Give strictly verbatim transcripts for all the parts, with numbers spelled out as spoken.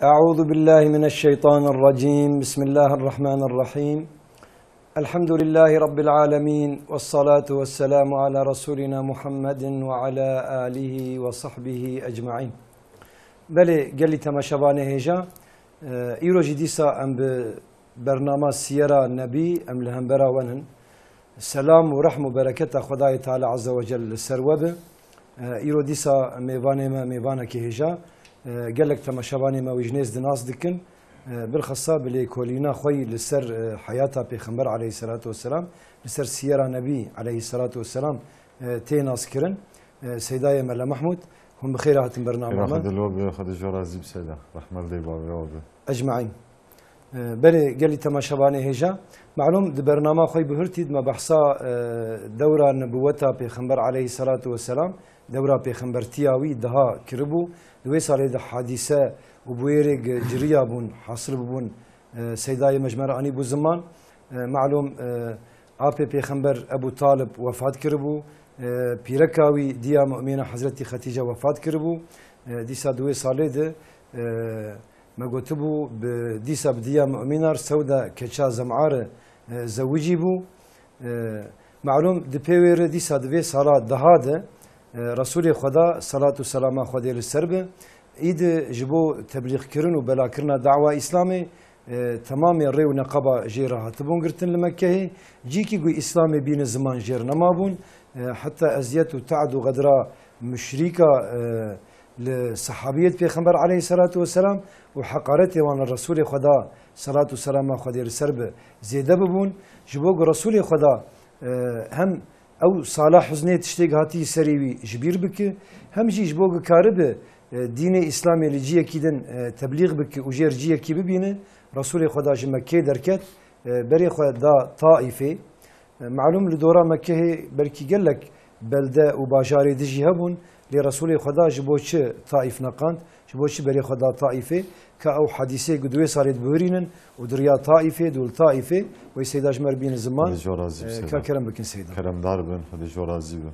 أعوذ بالله من الشيطان الرجيم. بسم الله الرحمن الرحيم. الحمد لله رب العالمين، والصلاة والسلام على رسولنا محمد وعلى آله وصحبه أجمعين. Belê, gelî temaşevanê hêja, e, îro jî dîsa em bi bernama Siyera Nebî em li hembera we nin. Selam û rehm û bereketa Xwedayê Teala Azze ve Celle li ser we be. E, îro dîsa mêvanê me, mêvanekî hêja, e, gelek temaşevanê me wî ji nêz di nas dikin. E, bilxassa bi lêkolîna xwe yî li ser, e, heyata Pêxember aleyhisselatu vesselam, li ser Siyera Nebî aleyhisselatu vesselam, e, tê nas kirin. E, Seydayê Mele Mehmûd, hûn bi xêr hatin bernama Xêra me. Xwedê li we be, Xwedê ji we razî be Seyda. Rehmet lê bavê we be. Ecmaîn. E, belê gelî temaşevanê hêja. Malûm di bernama xwe bihurtî de me behsa, e, dewra nibûweta Pêxember aleyhisselatu vesselam, dewra pêxembertiya wî daha kiribû. Di wê salê de hadîse û bûyerê ge ciriya bûn, hasil bûbûn, e, Seydayê me ji me re anîbû ziman. E, malûm, e, apê Pêxember Ebu Talib wefat kiribû. E, pîreka wî diya mumîna Hezretî Xetîce wefat kiribû. E, dîsa di wê salê de, e, me gotibû, bi, dîsa bi diya mumînar Sewda keça Zem'a re, e, zewicî bû. E, malûm di pê wê re dîsa di vê sala daha de, e, Resûlê Xweda, selat û selama Xwedê li ser be, îdi ji bo teblîxkirin û belakirina dawa Îslamê, e, temamê rê û neqaba jê re hatibûn girtin li Mekkehê. Cîkî ku Îslamê bîne ziman jê re nemabûn. E, heta eziyet û te'd û xedra muşrîka, e, li sehabiyet Pêxember aleyhisselatu vesselam û heqaretê wan li Resûlê Xweda, selat û selama Xwedê li ser be, zêde bibûn. Ji bo ku Resûlê Xweda, e, hem ew sala huznê tiştêk hatî serê wî ji bîr bike, hem jî ji bo ku karibe, e, dînê Îslamê li ciyekî din, e, teblîx bike û jê re ciyekî bibîne, Resûlê Xweda ji Mekkê derket, e, berê xwe da Taîfê. E, malûm li dora Mekkehê belkî gelek belde û bajarê dijî hebûn, lê Resûlê Xweda ji bo çi Taîf neqand, ji bo çi berê xwe da Taîfê, ka ew hadîsê ku di wê salê dibihurînin û di riya Taîfê, dûl Taîfê, wey Seyda ji me re bîne ziman. Xwedê ji we razî be, e, Seyda. Ka kerem bikin Seyda. Keremdar bin, Xwedê ji we razî be.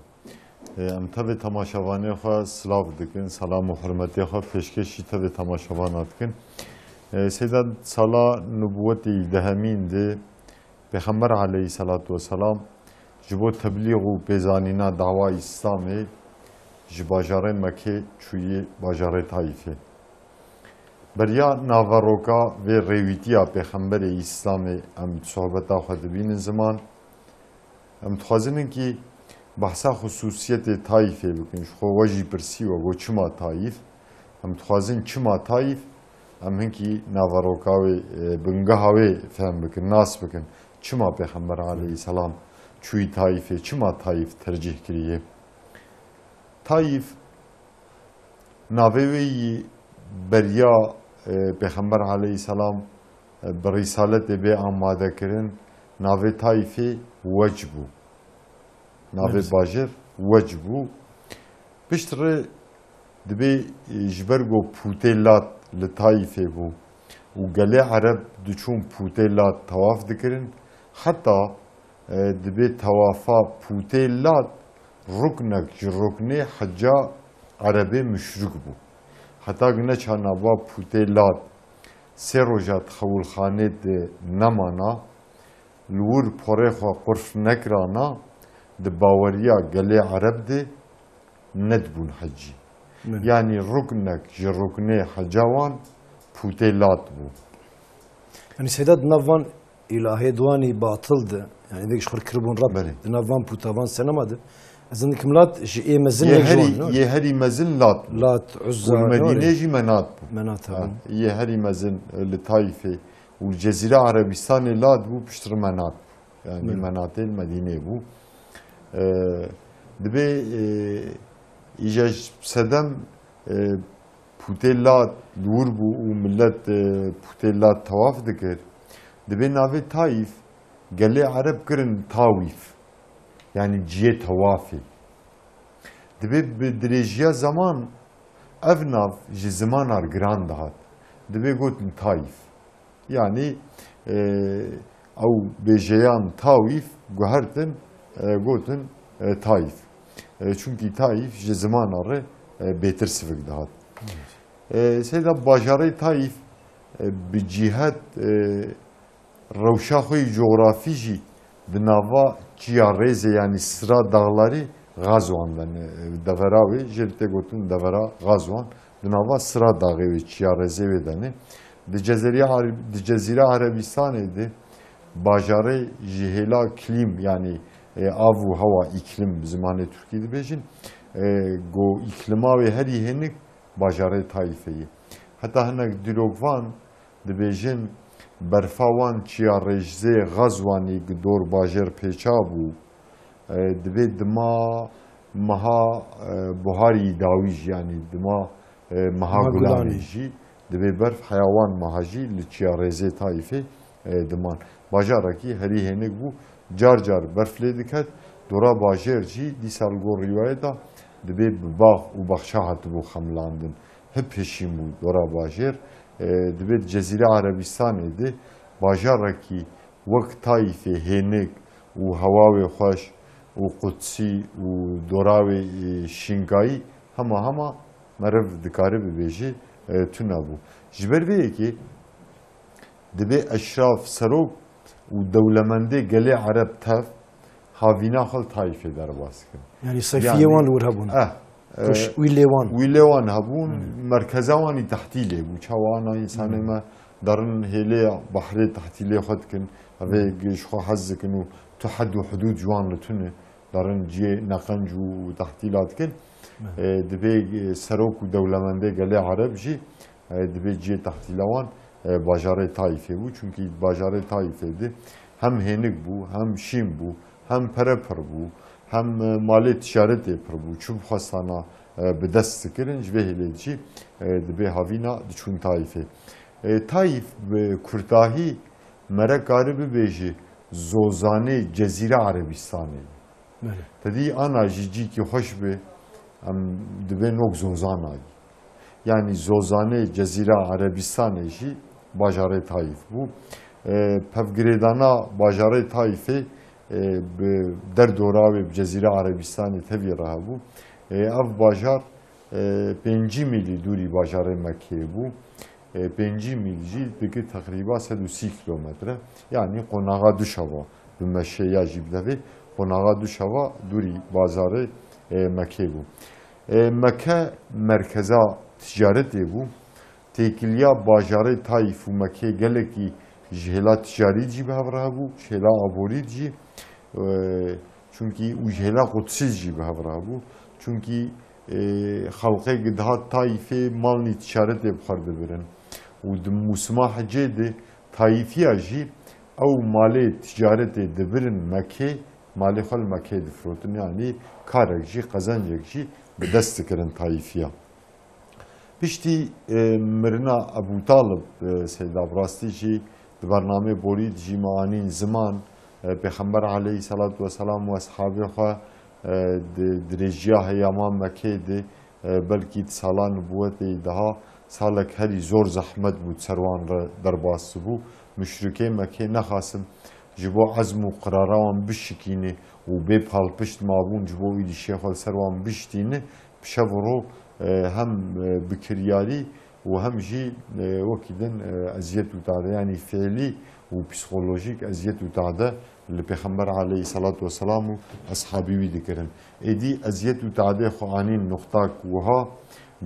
E, em tevê temaşevanê xwe silav dikin, selam û hurmetê xwe pêşkêşî tevê temaşevana dikin. E, Seyda, sala nubûwetê yî dehemîn de Pêxember aleyhisselatu vesselam ji bo teblîx û pêzanîna dawa Îslamê ji bajarê Mekkê çûyî bajarê Taîfê. Beriya naveroka vê rêwîtiya Pêxemberê Îslamê em di sohbeta xwe dibînin ziman. Em dixwazin hinkî behsa xusûsiyetê Taîfê bikin. Ji xwe we jî pirsî we got, çima Taîf? Em dixwazin çima Taîf, em hinkî naveroka wê, e, bingeha wê fehm bikin, nas bikin. Çima Pêxember aleyhisselam çûyî Taîfê? Çima Taîf tercîh kiriye? Taîf navê wê yî beriya, e, Pêxember aleyhisselam, e, bi rîsaletê bê amadekirin, navê Taîfê Wec bû. Navê Belê. Bajêr Wec bû. Piştre dibê, e, ji ber ku pûtê Lat li Taîfê bû û gelê Ereb diçûn pûtê Lat tewaf dikirin, heta, e, dibê tewafa pûtê Lat ruknek ji ruknê heca Erebê muşrik bû. Heta ku neça nava pûtê Lat sê roja di xewilxanê de nemana, li wir porê xwe qurf nekirana, di baweriya gelê Ereb de nedibûn hecî. Min. Yanî ruknek ji ruknê heca wan pûtê Lat bû. Yanî Seyda, di nav van îlahê di wanî batil de, yanî vêk ji xwe kiribûn Reb, Belê. Di nav van pûta van senema de, ez nikim Lat ji ê mezin Yê yek ji herî, wan, ne? Yê herî mezin Lat bû. Lat, Uzza, Û li ne Medînê were? Jî Menat bû. Menat, Ha, ha, bû. Yê herî mezin, e, li Taîfê û li Cezîra Erebistanê Lat bû, piştre Menat bû. Yanî Belê. Menatê li Medînê bû. E, dibê, e, îja ji sedem, e, pûtê Lat li wir bû û milet, e, pûtê Lat tewaf dikir. Dibê navê Taîf gelê Ereb kirin Tawîf. Yanî ciyê tewafê. Dibê bi dirêjiya zeman ev nav ji zimanar giran dihat. Dibê gotin Taîf. Yanî, e, ew bêjeyan Tawîf guhertin, e, gotin, e, Taîf. E, çunkî Taîf ji zimana re, e, bêtir sivik dihat. E, Seyda, bajarê Taîf, e, bi cîhet, e, rewşa xwe yî cografî jî di nava çiya rêzê, yanî Sira Dağlarî, Gazwan de ne, e, devera wê, jê re tê gotin devera Gazwan, di nava Sira Daxê wê, çiya rêzê wê de ne. Di Cezeriya Are-, di Cezîra Erebîstanê de bajarê ji hêla klîm, yanî, e, av û hewa, îklim bi zimanê Tirkî dibêjin, e, go îklima wê herî hênik bajarê Taîfê ye. Heta hinek dîrokvan dibêjin, berfa wan çiya rêzê Gazwanî gi dor bajêr pêça bû. E, dibê dima meha, e, buharî dawî jî, yanî dima, e, meha Meha gulanê gulanê. jî, dibê berf heya wan meha jî li çiya rêzê Taîfê, e, diman. Bajarekî herî hênik bû, car car berf lê diket, dora bajêr jî dîsa li gor rîwayeta dibê bi bax û baxça hatibû xemilandin. Hip hişîn bû dora bajêr. E, dibê di Cezîra Erebîstanê de bajarekî wek Taîfê hênik û hewa wê xweş û qudsî û dora wê, e, şîngayî hema hema meriv dikare bibêje, e, tune bû. Ji ber vê yekê dibê eşraf, serok û dewlemendê gelê Ereb tev havîna xwe li Taîfê derbas kirin. Yanî seyfiyê Yanî, wan li wir hebûn. eh, eh, Kuş wî lê wan. wî lê wan hebûn, Hmm. merkeza wan î tehtîlê bû. Çawa ana însanê Hmm. me derin hêlê behrê tehtîlê xwe dikin, evê Hmm. ji xwe hez dikin û tu hed û hudûd ji wan li tune, derin ciyê neqenc û tehtîla dikin. Hmm. E, dibê, e, serok û dewlemendê gelê Ereb jî, e, dibê ciyê tehtîla wan, e, bajarê Taîfê bû. Çunkî bajarê Taîfê de hem hênik bû, hem şîn bû, hem pere pir bû, hem, e, malê ticaretê pir bû. Çi bixwestana, e, bi dest dikirin, ji vê hêlê jî, e, dibê havîna diçûn Taîfê. E, Taîf bi kurtahî mere kari bibêje zozanê Cezîra Erebîstanê. Belê. Te dî ana jî cîkî xweş bi, em dibê nok zozana yî. Yanî zozanê Cezîra Erebîstanê jî bajarê Taîf bû. E, pevgirêdana bajarê Taîfê, e, bi derdora wê bi Cezîra Erebîstanê tevî re hebû. E, ev bajar, e, pêncî mîlî dûrî bajarê Mekkeyê bû. E, pêncî mîl jî dike teqrîba sed û sî kîlometre. Yanî qonaxa Duşava bi meşe ya jî bi devê, qonaxa Duşava dûrî bazarê, e, Mekkeyê bû. E, Mekke merkeza ticaretê bû. Têkiliya bajarê Taîf û Mekkê gelekî ji hêla ticarî jî bi hev re hebû, ji hêla aborî jî, e, çunkî û ji hêla qudsî jî bi hev re hebû. Çunkî, e, xelqê gi dihat Taîfê malnî ticaretê bi xwe dibirin. Û di mûsima hecê de Taîfiya jî ew malê ticaretê dibirin Mekkê, malê xwe li Mekkê difirotin. Yanî karek jî, qezencek jî bi dest dikirin Taîfiya. Piştî, e, mirina Ebû Talib, e, Seyda, bi rastî jî di bernameyê borî de jî me anîn ziman, e, Pêxember aleyhisselatu vesselam û eshabê xwe, e, di dirêjiya heyama Mekkeyê de, e, belkî di sala nibûwetê yî daha salek herî zor zehmet bû, di ser wan re derbas bû. Muşrikê Mekkê nexasim ji bo ezm û qirara wan bişikîne û bê palpişt mabûn ji bo êrîşê xwe li ser wan biştîne. Bi şev û ro, e, hem, e, bi kiryarî û hem jî, e, wekî din, e, eziyet û tade, yanî fiilî û psîkolojîk eziyet û tade li Pêxember aleyhisselatu vesselam û eshabî wî dikirin. Êdî eziyet û tadê xwe anîn nuqtak wiha,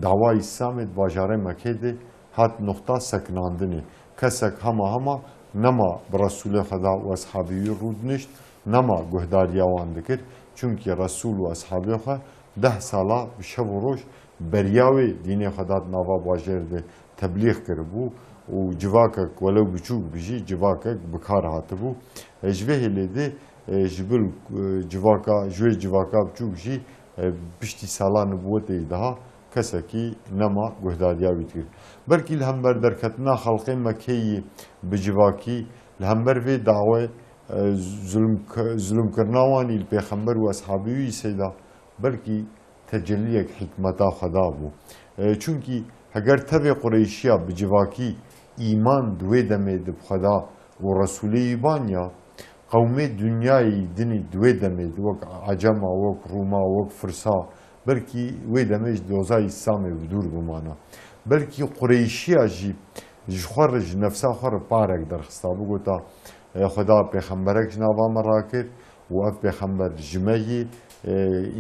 dawa Îslamê di bajarê Mekkê de hat nuqta sekinandinê. Kesek hema hema nema bi Resûlê Xweda û eshabî wî rûdinişt, nema guhdariya wan dikir. Çunkî Resûl û eshabê xwe deh sala bi şev û roj beriya wê dînê xwe da di nava bajêr de teblîx kiribû û civakek welew biçûk bi jî civakek bi kar hatibû. E, ji vê hêlê de, e, ji bil, e, civaka, ji wê civaka biçûk jî, e, piştî sala nibûwetê yî daha kesekî nema guhdariya wî dikir. Belkî li hember derketina xelqê Mekkeyî bi civakî, li hember vê dawê, e, zulm, zulmkirina wan î li Pêxember û eshabî wî Seyda, belkî tecelliyek hikmeta Xweda bû. E, çunkî heger tevê Qureyşiya bi civakî îman di wê demê di bi Xweda û Resûlê wî banya, qewmê dinyayê dinî di wê demê di wek Ecema, wek Rûma, wek Firsa, belkî wê demê ji doza Îslamê bi dûr bimana. Belkî Qureyşiya jî ji xwe re, ji nefsa xwe re parek derxista, bigota, e, Xweda pêxemberek ji nava me rakir û ev pêxember ji me yî, e,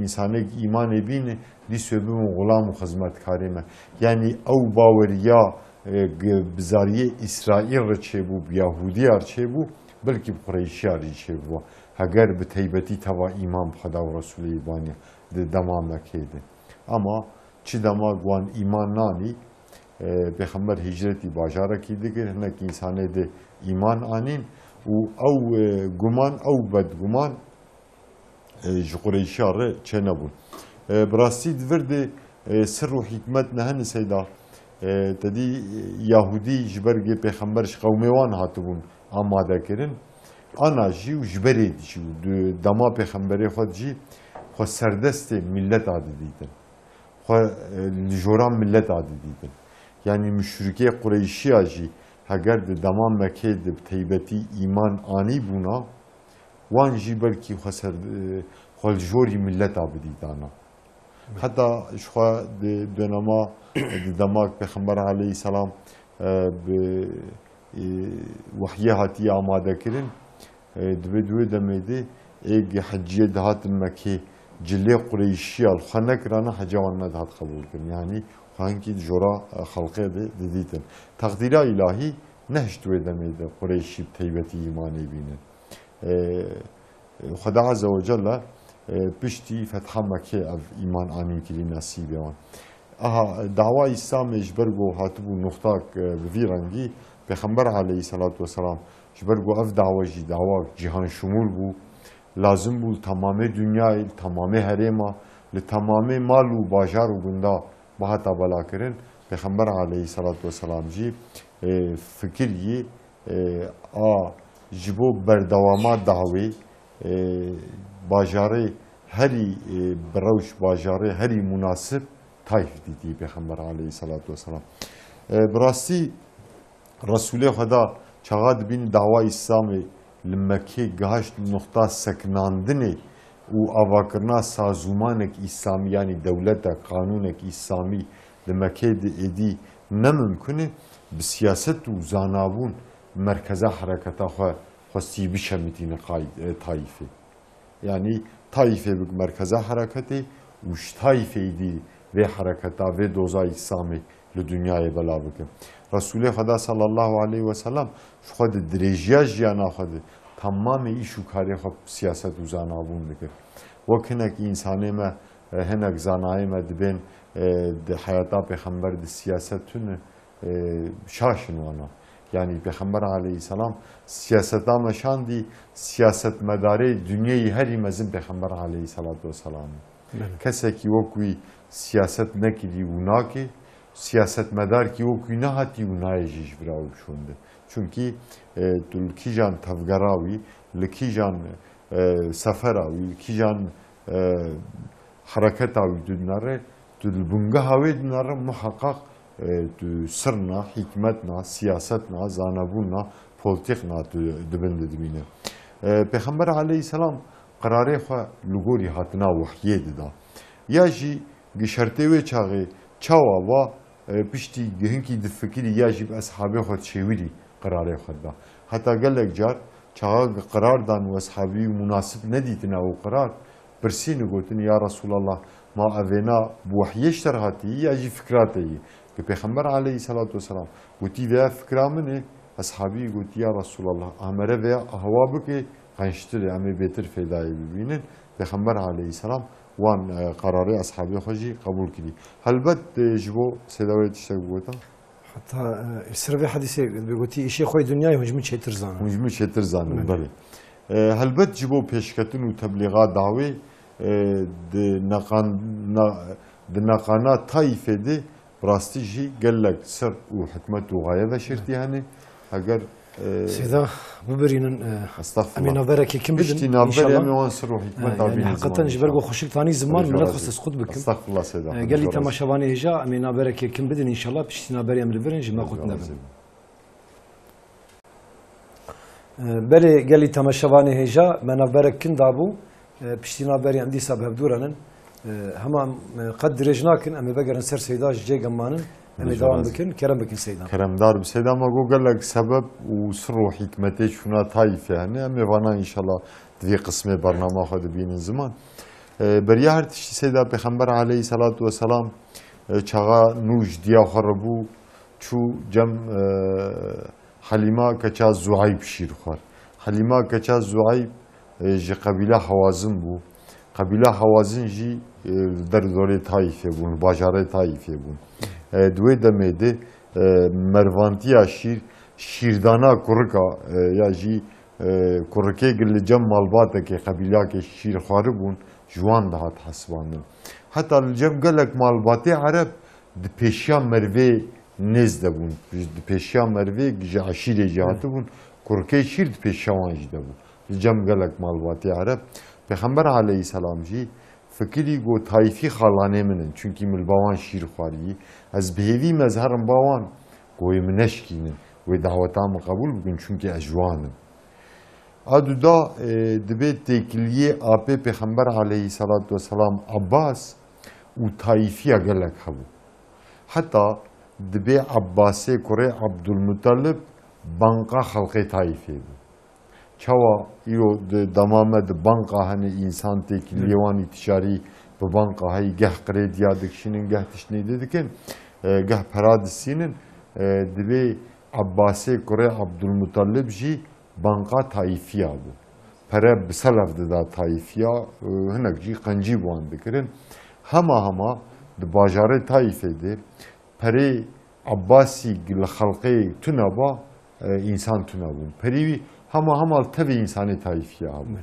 însanek îmanê bîne, dîs wê bibin xulam û xizmetkarê me. Yanî ew baweriya, e, g-, bi zariyê Îsraîl re çêbû, bi Yahudiya re çêbû, belkî bi Qureyşiya re jî çêbû. Heger bi teybetî teva îman bi Xweda û Resûlê yî vaniya di dema Mekê de. Ama çi dema wan îman nanî, e, Pêxember hicretî bajarekî dikir, hinek însanê de îman anîn û ew, e, guman, ew bedguman, e, ji Qureyşiya re çênebûn. E, bi rastî di vir de, e, sir û hîkmet ne hene seyda. E, te dî, e, Yahûdî ji ber gê Pêxember ji qewmê wan hatibûn amadekirin. Ana jî û ji berê jî û di dema Pêxemberê xwe jî xwe serdestê milleta didîtin. Xwe, e, li jora milleta didîtin. Yanî muşrikê Qureyşiya jî heger di dema Mekê de bi teybetî îman anîbûna, wan jî belkî xwe ser, e, xwe li jorî milleta bidîtana. Heta ji xwe di dönema, di demak Pêxember aleyhisselam, e, bi, e, wehyê hatiye amade kirin, e, dibe di wê demê de êg heciyê dihatin Mekê, cilê Qureyşiya li xwe nekirana, heca wan nedihat qebûl kirin. Yanî xwe hinkî di jora, e, xelqê de didîtin. Teqdîra îlahî nehişt wê demê de Qureyşî bi teybetî îmanê bînin. E, Xweda Azze ve Celle, e, piştî fetha Mekê ev îman anîn kirî nesîbê wan. Aha, dawa Îslamê ji ber ku hatibû nuxtak, e, bi vî rengî, Pêxember aleyhisselatu vesselam ji ber ku ev dawa jî dawa cîhan şimûl bû, lazim bû li temamê dinyayê, li temamê herêma, li temamê mal û bajar û gunda bihata belakirin. Pêxember aleyhisselatu vesselam jî, e, fikir yî, e, a ji bo berdewama dawê, e, bajarê herî, e, bi rewş, bajarê herî munasib Taîf dîtî Pêxember aleyhisselatu vesselam. E, bi rastî Resûlê Xweda çaxa dibîn dawa Îslamê li Mekê gihaşt nuqta sekinandinê û avakirina sazûmanek Îslamî, yanî dewletek, qanûnek Îslamî li Mekê di êdî ne mimkun e, bi siyaset û zanabûn merkeza hereketa xwe xwestî bişemitîne qay-, e, Taîfê. Yanî Taîfê bik merkeza hereketê û ji Taîfê dî vê hereketa, vê doza Îslamê li dinyayê belav bike. Resûlê Xweda sallallahu aleyhi ve sellem ji xwe di dirêjiya jiyana xwe de temamê îş û karê xwe bi siyaset û zanabûn dikir. Wek hinek însanê me, e, hinek zanayê me dibên, e, di heyata Pêxember de siyaset tune, e, şaş in wana. Yanî Pêxember aleyhisselam siyaseta meşandî, siyasetmedarê dinyayê herî mezin Pêxember aleyhisselatu vesselam e. Belê. Kesekî wek wî siyaset nekirî û nake, siyasetmedarkî wek wî nehatî û nayê jî ji vira wî şonde. Çunkî, e, tu li kîjan tevgera wî, li kîjan, e, sefera wî, li kîjan, e, hereketa wî tu dinere, tu li bingeha wê dinere, muheqeq, e, tu sirna, hîkmetna, siyasetna, zanebûna, polîtîkna tu di bin de dibîne. E, Pêxember aleyhisselam qirarê xwe li gorî hatina wehyê dida. Ya jî gi şertê wê çaxê çawa va, e, piştî gi hinkî difikirî ya jî bi eshabê xwe çêwirî qirarê xwe dida. Heta gelek car çaxa gi qirar dan û eshabî munasib nedîtina ew qirar, pirsîn û gotin, "Ya Resûlallah, ma evêna bi wehyê ji te re hatî ya jî fikra te yî?" Gi Pêxember aleyhisselatu vesselam gotî, "Veya fikra min e." Eshabî gotî, "Ya Resûlallah, a mere veya ahwa bike, qençtir e, em ê bêtir fêdayê bibînin." Pêxember aleyhisselam wan, e, qerarê eshabê xwe jî qebûl kirî. Helbet, e, ji bo sêdawê tiştek bigota. Heta, e, ser vê hedîsê bi gotî, "Îşê xwe yê dinyayê hûn ji min çêtir zanin." Hûn ji min çêtir zanin, belê. Belê. E, helbet ji bo pêşketin û teblîxa dawê, e, di neqan-, na-, di neqana Taîfê de bi rastî jî gelek sir û hikmet û xaye veşêrtî hene. Heger, e, Sêda, bibirînin, e, Estexfirullah. Em ê navberekê kin bidin, Piştî navberê înşallah. Em ê wan sir û hikmeta, e, yanî bînin heqeten ziman ji ber înşallah. Ku xweşik tanî ziman, Xwedê milet razî. Xweste squt bikin. Estexfirullah Sêda. E, Xwedê gelî razî. Temaşevanê hêja, em ê navberekê kin bidin înşallah, piştî navberê em li vir in, ji me Xwedê qut razî nebin. E, belê gelî temaşevanê hêja, me navberek kin dabû. E, piştî navberê em dîsa bi hevdû re nin. E, hema em, e, qet dirêj nakin, em ê vegerin ser Seyda ji cê gemanin. Em ê devam bikin, kerem bikin Seyda. Keremdar bi Seyda, me got gelek sebeb û sir û hikmetê çûna Taîfê hene. Em ê vana înşallah di vê qismê bernama xwe dibînin ziman. E, beriya her tiştî Seyda, Pêxember aleyhisselatu vesselam, e, çaxa Nû ji diya xwe re bû, çû cem, e, Helîma keça Zueyb şîr xwar. Helîma keça Zueyb, e, ji qebîla Hewazin bû. Qebîla Hewazin jî, e, li derdorê Taîfê bûn, li bajarê Taîfê bûn. E, di wê demê de, e, mervantiya şîr, şîrdana kurika, e, ya jî, e, kurikê li cem malbatekê qebîlakê şîr xwaribûn, ji wan dihat hesibandin. Heta li cem gelek malbatê Ereb di pêşiya mervê nêz de bûn. Di pêşiya mervê ji eşîrê jî hatibûn, kurikê şîr di pêşiya wan jî de bû. Li cem gelek malbatê Ereb. Pêxember aleyhisselam jî fikirî got, Taîfî xalanê min in, çunkî min li ba wan şîr xwariyî. Ez bi hêvî me ez herim ba wan, ku wê min neşkînin, wê daweta min qebûl bikin, çunkî ez ji wan im. A du da, e, dibê têkiliyê apê Pêxember aleyhisselatu vesselam Abbas û Taîfiya gelek hebû. Heta dibê Abbasê kurê Abdulmutalib banqa xelqê Taîfê bû. Çawa îro di dema me di banqa hene, însan têkiliyê wan î ticarî bi banqa heyî geh qirê diya dikişînin, geh tiştnê dê dikin, e, geh pera distînin, e, dibê Abbasê kurê Abdulmutalib jî banqa Taîfiya bû. Pere bi selef dida Taîfiya, e, hinek jî qencî bi wan dikirin. Hema hema di bajarê Taîfê de perê Abbasî li xelqê tune ba, e, însan tune bûn. Perî wî hema hema li tevê însanê Taîfiya hebû.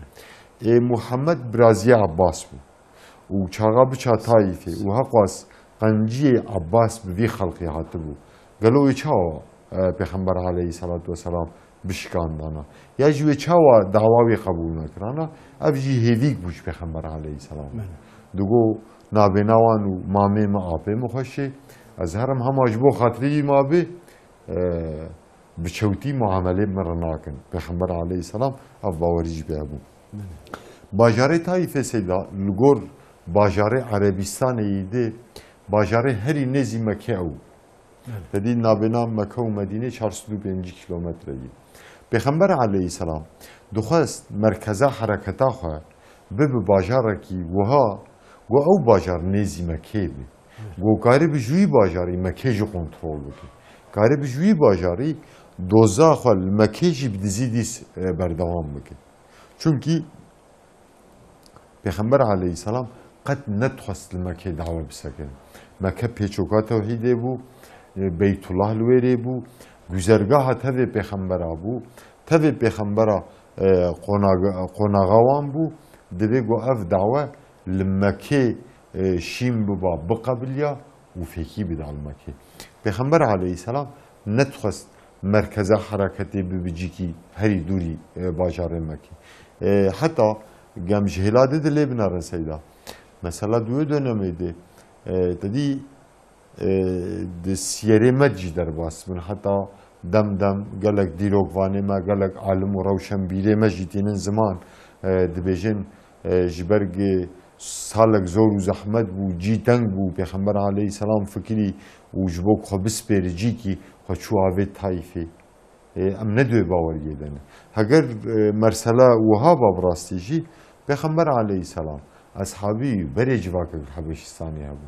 Ê Muhammed biraziya Abbas bû. Û çaxa biça Taîfê û heqwas qenciyê Abbas bi vî xelqê hatibû. Gelo wê çawa, e, Pêxember aleyhisselatu vesselam bişikandana? Ya jî wê çawa dawa wê qebûl nekirana? Ev jî hêvîk bû ji Pêxember aleyhisselam. Bele. Digo, nabêna wan û mamê min apê min xweş e. Ez herim hema ji bo xatirî wî ma bê, e, bi çewtî muamelê min re nakin. Pêxember aleyhisselam ev bawerî jî pê hebû. Bele. Bajarê Taîfê Seyda, li gor bajarê Erebîstanê yî dê, bajarê herî nêzî Mekke ew. Bele. Te dî nabêna Mekke û Medînê çar sed û pêncî kîlometre yî. Pêxember aleyhisselam dixwest merkeza hereketa xwe bibe bajarekî wiha, ku ew bajar nêzî Mekkeyê be. Bele. Ku karibe ji wî bajarî Mekke jî kontrol bike. Karibe ji wî bajarî doza xwe li Mekkê jî bi dizî dîs, e, berdewam bike. Çunkî Pêxember aleyhisselam qet nedixwest li Mekkê dawe bisekine. Mekke pêçoka tewhîdê bû, e, Beytullah li wêrê bû, guzergaha tevê Pêxembera bû, tevê Pêxembera, e, qonaga-, qonaxa wan bû, divê ku ev dawe li Mekkê, e, şîn biba, biqebiliya û fêkî bida li Mekkê. Pêxember aleyhisselam nedixwest merkeza hereketê bibe cîkî herî dûrî, e, bajarê Mekkê. E, heta gem ji hêla di dilê binere Seyda. Mesela di wê dönemê de, e, te dî, e, di siyerê me jî derbas bin. Heta dem dem gelek dîrokvanê me, gelek alim û rewşenbîrê me jî tînin ziman, e, dibêjin, e, ji ber gi salek zor û zehmet bû, cî teng bû, Pêxember aleyhisselam fikirî û ji bo xwe bispêri cîkî xwe çû avê Taîfê. E, em ne di wê baweriyê de ne. Heger, e, mersele wiha ba bi rastî jî, Pêxember aleyhisselam, eshabî berê civakek li Hebeşistanê hebû.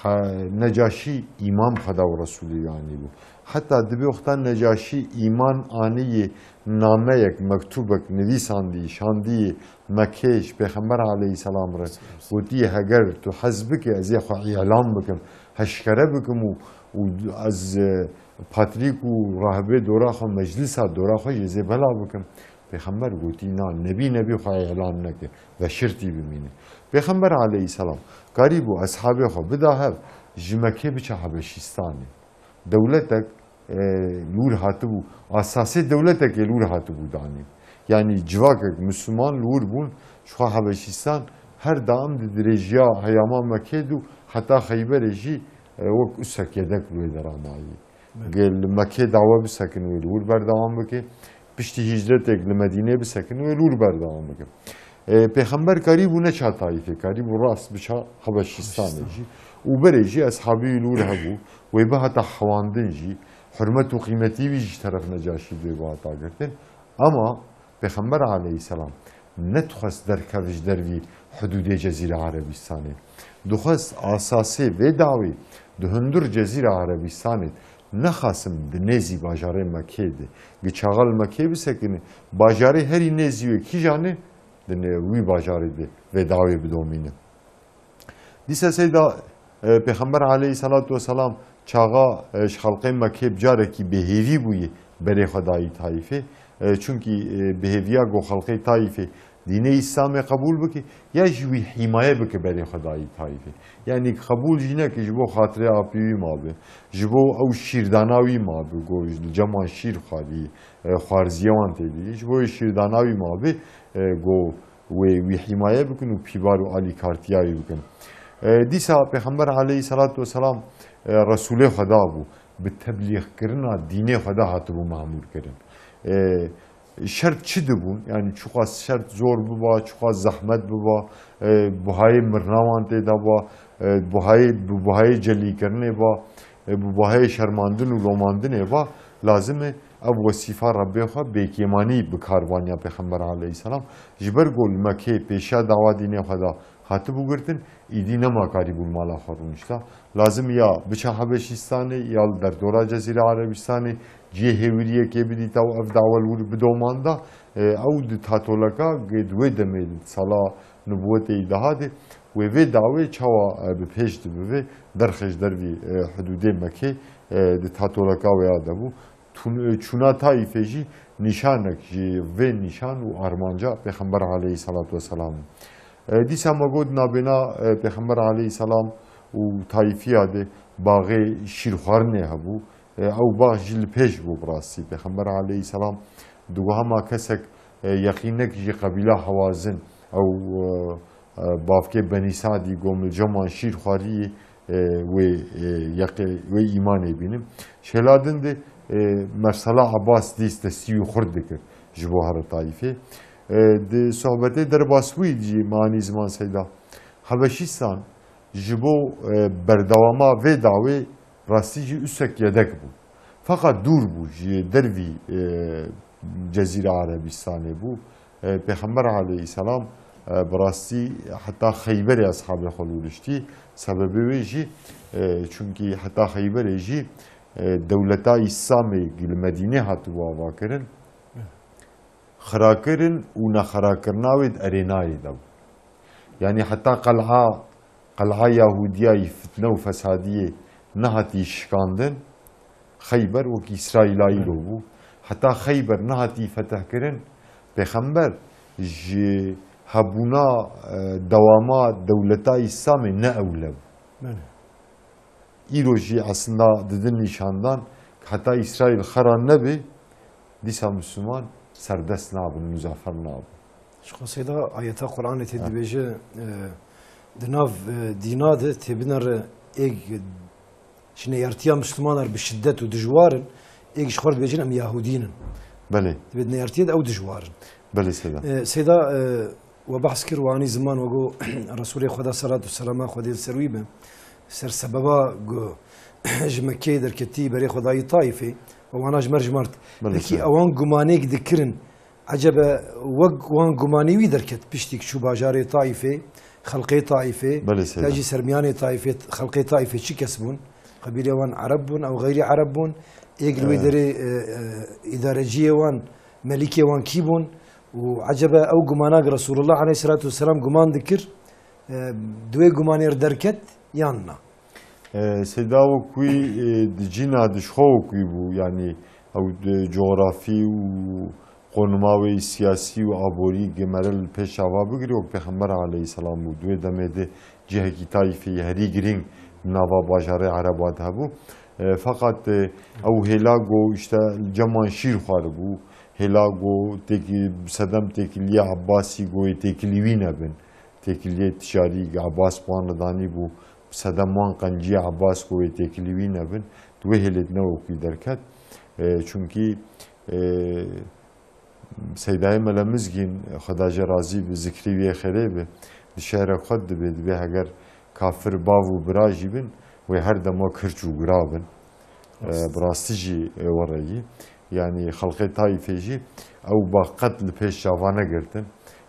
He, Necaşî îman Xweda û Resûlê wî anîbû. Heta dibê wexta Necaşî îman aniyê nameyek, mektûbek nivîsandî, şandiyê Mekkê ji Pêxember aleyhisselam re gotiyê, heger tu hez bike, ez ê xwe îlan bikim, heşkere bikim û, û ez, e, patrîk û rahibê dora xwe, meclisa dora xwe jê zê bela bikim. Pêxember gotî, na, nebî nebî xwe îlan neke, veşirtî bimîne. Pêxember aleyhisselam karîbû eshabê xwe bida hev, ji Mekkê biçe Hebeşîstanê. Dewletek, e, li wir hatibû, asasê dewletekê li wir hatibû danîn. Yanî civakek Misliman li wir bûn, ji xwe Hebeşîstan her daim di dirêjiya heyama Mekkê de û heta Xeyberê jî, e, wek usek yedek li wê dera mayî. Bele. Ge li Mekkê dawe bisekin wê li wir berdewam bike. Piştî hîcretêk li Medînê bisekin wê li wir berdewam bike. E, Pêxember karîbû neça Taîfê, karîbû rast biça Hebeşîstanê jî. Û berê jî eshabî wî li wir hebû, wê bihata hewandin jî, hurmet û qîmetî wî ji teref Necaşî bê bihata girtin. Ama Pêxember aleyhisselam nedixwest derkev ji dervî hudûdê Cezîra Erebistanê. Dixwest asasê vê dawê di hundur Cezîra Erebistanê nexasim di nêzî bajarê Mekê de. Gi çaxa li Mekê bisekine, bajarê herî nêzî wê kîjan e, di nê-, wî bajarê de vê dawê bidomîne. Dîsa seyda, e, Pêxember aleyhisselatu vesselam çaxa, e, ji xelqê Mekê bi carekî bêhêvî bûye berê xwe dayî Taîfê. E, çunkî, e, bêhêviya ku xelqê Taîfê dînê Îslamê qebûl bike, ya jî wî hîmaye bike berê xwe dayî Taîfê. Yanî qebûl jî neke ji bo xatirê apî wî mabe, ji bo ew şîrdana wî mabe, ku li cem wan şîr xwarî, e, xwarziye wan tê dî. Ji bo wê şîrdana wî mabe, e, ku wê wî hîmaye bikin û pîvar û alîkartiya wî bikin. E, dîsa Pêxember aleyhisselatu vesselam, e, Resûlê Xweda bû, bi teblîxkirina dînê Xweda hatibû memûr kirin. E, şert çi dibûn? Yanî çiqas şert zor biba, çiqas zehmet biba, e, buhayê mirina wan tê de ba, e, buhayê, bi buhayê celîkirinê ba, e, bi buhayê şermandin û lomandinê ba, lazim e ev wesîfa Rebbê xwe bêkêmanî bi kar vaniya Pêxember aleyhisselam. Ji ber ku li Mekê pêşiya dawa dînê xwe de hatibû girtin, îdî nema karîbû li mala xwe rûnişta. Lazim ya biça Hebeşîstanê ya li derdora Cezîra Erebistanê cihê hêwiriyekê bidîta û ev dawa li wir bidomanda, e, ew di tatoleka di wê demê de, di sala nubûwetê î daha de, wê vê dawê çawa, e, bi pêş dibive, derxê ji dervî, e, hudûdê Mekê, e, di tatoleka wê ya de bû. Tûn-, çûna Taîfê jî nîşanek ji vê nîşan û armanca Pêxember aleyhisselatu vesselam. E, dîsa me got nabêna, e, Pêxember aleyhisselam û Taîfiya de baxê şîrxwarinê hebû. E, ew bax jî li pêş bû bi rastî. Pêxember aleyhisselam di wehema kesek, e, yeqînek jî qebîla Hewazin, ew, e, e, bavkê Benî Sadî gomilceman şîr xwariyê, e, wê, e, yeqê, wê îmanê bînim. Şêla din de, e, Mersela Abbas dîst destî wî xurt dikir ji bo here Taîfê. E, di sohbetê derbas bûyî jî manî ziman seyda. Hebeşîstan ji bo, e, berdewama vê dawê rastî jî usek yedek bû. Feqet dûr bû, ji dervî, e, Cezîra Erebistanê bû. E, Pêxember aleyhisselam, e, bi rastî heta Xeyberê eshabê xwe lûriştî. Sebebê wê jî, e, çunkî heta Xeyberê jî, e, dewleta Îslamê li Medînê hatibû avakirin. Xirakirin û nexerakirina wê di erênayê de bû. Yanî heta qel'a, qel'a Yahudiya yî fitne û fesadiyê nehatî şikandin, Xeyber wekî Îsraîla îro bû. Heta Xeyber nehatî fetihkirin, Pêxember ji hebûna, e, dewama dewleta Îslamê ne ewle bû. Belê. Îro jî aslında didin nîşandan, heta Îsraîl xera nebe, dîsa Misliman serdest nabin, muzafer nabin. Ji xwe seyda ayeta Qur'anê tê Ha. dibêje, e, di nav, e, dîna de tê binere êk ji neyartiya Mislimanar bi şiddet û dijwar in, êk ji xwe dibêjin em Yahudîn in. Belê. Dibê di neyartiyê de ew dijwar in. Belê seyda. E, seyda, e, we behs kir, we anî ziman, we got Resûlê Xweda, selat û selama Xwedê li ser wî be, ser sebeba ku ji Mekkeyê derketî berê xwe dayî Taîfê, we wana ji me rijmart. Belê Pekî seyda. Ewan gumanêk dikirin, ecebe wek wan gumanî wî derket piştî ku çû bajarê Taîfê, xelqê Taîfê, Belê seyda. Ya jî sermiyanê Taîfê, xelqê Taîfê çi kes bûn? Qebîlê wan Ereb bûn, ew xeyrî Ereb bûn? Êk li wê Ee. derê, e, e, îdareciyê wan, melîkê wan kî bûn? Û ecebe ew gumana ki Resulullah aleyhisselatu vesselam guman dikir, e, di wê gumanê re derket yan na? E, Seyda wek wî, e, di cîna di ji xwe wek wî bû, yanî ew di cografî û qonima wê siyasî û aborî gemere li pêş ava bigirî, wek Pêxember aleyhisselam bû. Di wê demê de cihekî Taîfê herî girîng di nava bajarê Ereba de hebû. E, feqet, e, ew hêla go, işte, li cem wan şîr xwaribû, hêla go têkî-, sedem têkiliya Ebbasî go yê têkilî wî nebin. Têkiliyê ticarî Ebbas bi wan re danîbû, sedem wan qenciyê Ebbas go yê têkilî wî nebin. Di wê hêlê de ne wekî derket. E, çunkî, e, Seydayê Mele Mizgîn, Xweda jê razî bi, zikrî wî yê xêrê bi, di şi'rek xwe dibê, dibê heger Kafir bav û bira jî bin, wê her dema kirç û gura bin. E, Rast. Bi rastî jî, e, wereyî. Yanî xelqê Taîfê jî ew ba qet li pêş çava negirtin.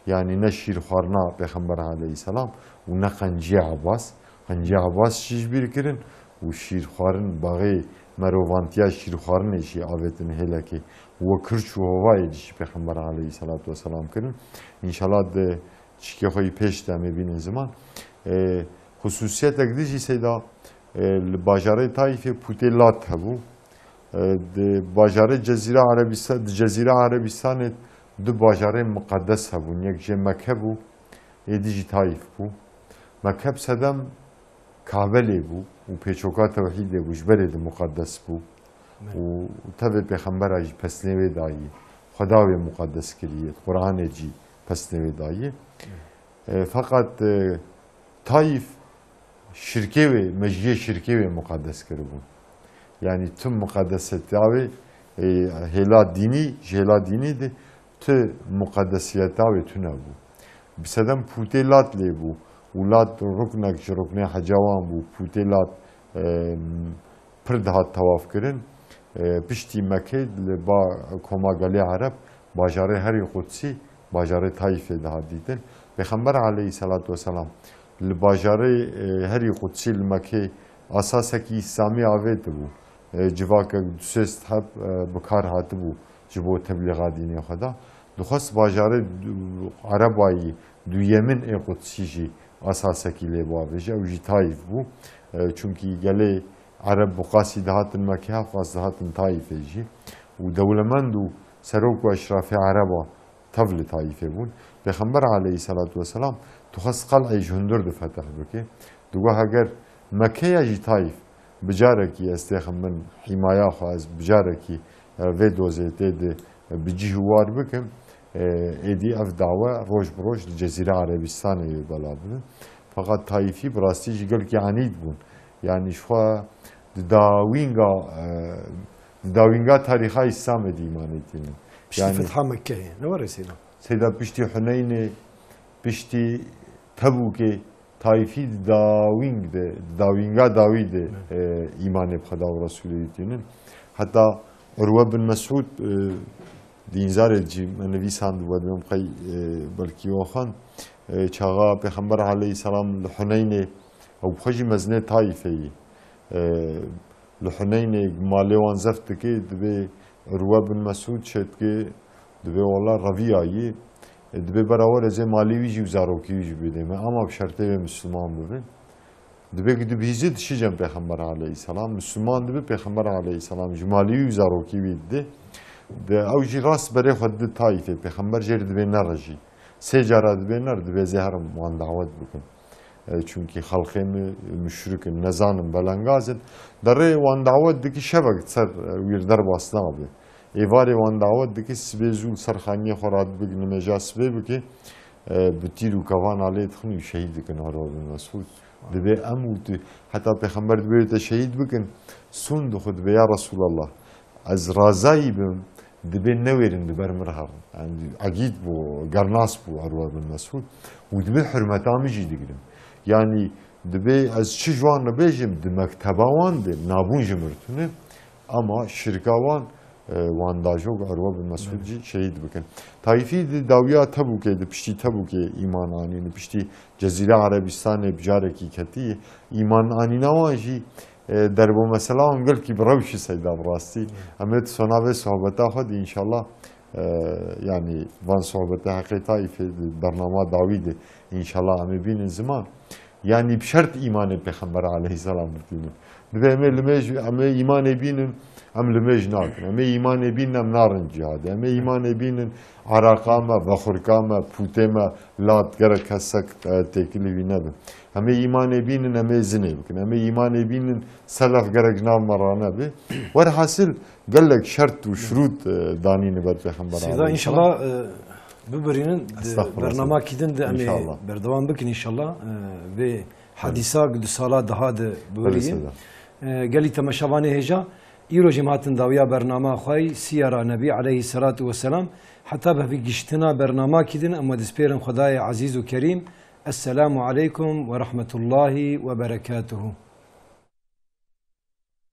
Yanî ne şîr xwarina Pêxember aleyhisselam û ne qenciyê Abbas. Qenciyê Abbas jî ji bîr kirin û şîr xwarin baxê merovantiya şîr xwarinê jî avêtin hêlekê. We kirç û hovayê jî Pêxember aleyhisselatu vesselam kirin. Înşallah di çikê xwe yî pêş de em ê bînin ziman. E, xusûsiyetek din jî seyda, e, li bajarê Taîfê pûtê lat hebû. E, di bajarê Cezîra Erebistan, di Cezîra Erebistanê du bajarê miqedes hebûn. Yek jê Mekke bû, êdî jî Taîf bû. Mekke bi sedem Kabe lê bû û pêçoka tewhîdê bû, ji berê de miqedes bû. Belê. Û tevê pêxembera jî pesnê wê dayî. Xweda wê miqedes kiriye, Qur'anê jî pesnê wê dayî. E, feqet, e, Taîf şirkê wê, mejiyê şirkê wê miqedes kiribûn. Yanî tu miqedeseta wê, e, hêla dînî, ji hêla dînî de tu miqedesiyeta wê tune bû. Bi sedem pûtê Lat lê bû û Lat ruknek ji ruknê heca wan bû. Pûtê Lat, e, pir dihat tewaf kirin. E, piştî Mekê li ba koma gelê Ereb, bajarê herî qudsî, bajarê Taîfê dihat dîtin. Pêxember aleyhisselatu vesselam li bajarê, e, herî qudsî li Mekê asasekî îslamî avêtibû. E, civakek du sêst heb, e, bi kar hatibû ji bo teblîxa dînê xwe de. Dixwest bajarê du-, Erebayî duyemin ê qudsî jî asasekî lê biavêje. Ew jî Taîf bû. E, çunkî gelê Ereb bi qasî dihatin Mekê, hevqas dihatin Taîfê jî. Û dewlemend û serok û eşrafê Ereba tev li Taîfê bûn. Pêxember aleyhisselatu vesselam dixwest qel'ê ji hundir de fetih bike. Digot heger Meke ya jî Taîf bi carekî ez têxim bin hîmaya xwe, ez bi carekî, e, vê dozê tê de, e, bi cih û war bikim, e, êdî ev dawe roj bi roj li Cezîra Erebistanê wê bela bibe. Feqet Taîfî bi rastî jî gelkî enîd bûn. Yanî ji xwe di dawînga, e, di dawînga tarîxa Îslamê de îmanê tînin. Piştî Yanî fetha Mekkeyê, ne were Seyda? Seyda piştî Huneynê, piştî Tebûkê, Taîfî di dawîng de, di dawînga dawî de, Belê. e, îmanê bi Xweda û Resûlê tînin. Heta Urwe bin Mesûd, e, di înzarê jî me nivîsandibe, dibêm qey, e, belkî we xwend. E, çaxa Pêxember aleyhisselam li Huneynê, ew bi xwe jî mezinê Taîfê yî. E, Li Huneynê malê wan zeft dike, dibê Urwe bin Mesûd çêdike, dibê wela reviya yî, dibê bera were ez ê malê wî jî û zarokê wî jî bidê me. Ama bi şertê wê Misliman bibe. Dibê ku dibihîzî dişî cem Pêxember aleyhisselam. Misliman dibe, Pêxember aleyhisselam ji malê wî û zarokê wî dide. De ew jî rast berê xwe dide Taîfê. Pêxember jê re dibê nere jî. Sê cara dibê nere, dibê ez ê herim wan dawet bikim. E, çunkî xelqê min muşrik in, nezanin, belengaz in. Derê wan dawet dikî şevek ser, e, wî derbas nabe. Êvarê wan dawet dikî sibê zû li ser xaniyê xwe radibik, nimêja sibê bike, e, bi tîr û kevana lê dixin û şehîd dikin Urwe bin Mesûd. Dibê em û tu, heta Pêxember dibê te şehîd bikin, sûn dixwe dibê, ya Resûlallah, ez razayî bim, dibê newêrin di ber min re herin. Yanî egîd bû, gernas bû Urwe bin Mesûd. Û dibê hurmeta min jî digirin. Yanî dibê ez çi ji wan re bêjim, di mekteba wan de nabûn ji min re tune. Ama şirka wan, e, wan dajok Urwe bin Mesûd jî şehîd bikin. Taîfî di dawiya Tebûkê, di piştî Tebûkê îman anîn, di piştî Cezîra Erebistanê bi carekî ketî. Îman anîna wan jî, e, derbo mesela wan gelkî bi rewşî Seyda bi rastî. Em ê sona vê sohbeta xwe de înşallah, e, yanî van sohbetê heqê Taîfê di bernama dawî de înşallah em ê bînin ziman. Yanî bi şert îmanê Pêxember aleyhisselam bitînin. Dibê em ê limêj, em ê îmanê bînin, em limêj nakin. Em ê îmanê bînin, em narin cihadê. Em ê îmanê bînin, Eraqa me, vexurka me, pûtê me, lat gerek kesek, e, têkilî wî nebe. Em ê îmanê bînin, em ê zinê bikin. Em ê îmanê bînin, selef gerek ji nav me ranebe. Werhasil gelek şert û şurût, e, danîne ber Pêxember Seyda, aleyhisselam. Înşallah, e, bibirînin, di Estağfurullah, bernama Seyda. Kî din de em ê Înşallah. Berdewam bikin înşallah. E, vê hadîsa du sala daha de Belê, bibirînin. Seyda. E, gelî temaşevanê hêja, îro jî em hatin dawiya bernama xwe yî, Siyara Nebî aleyhisselatu vesselam. Heta bi vî giştina bernama kî din, em we dispêrin Xwedayê Ezîz û Kerîm, Esselamu aleykum ve rahmetullahi ve berekatuhu.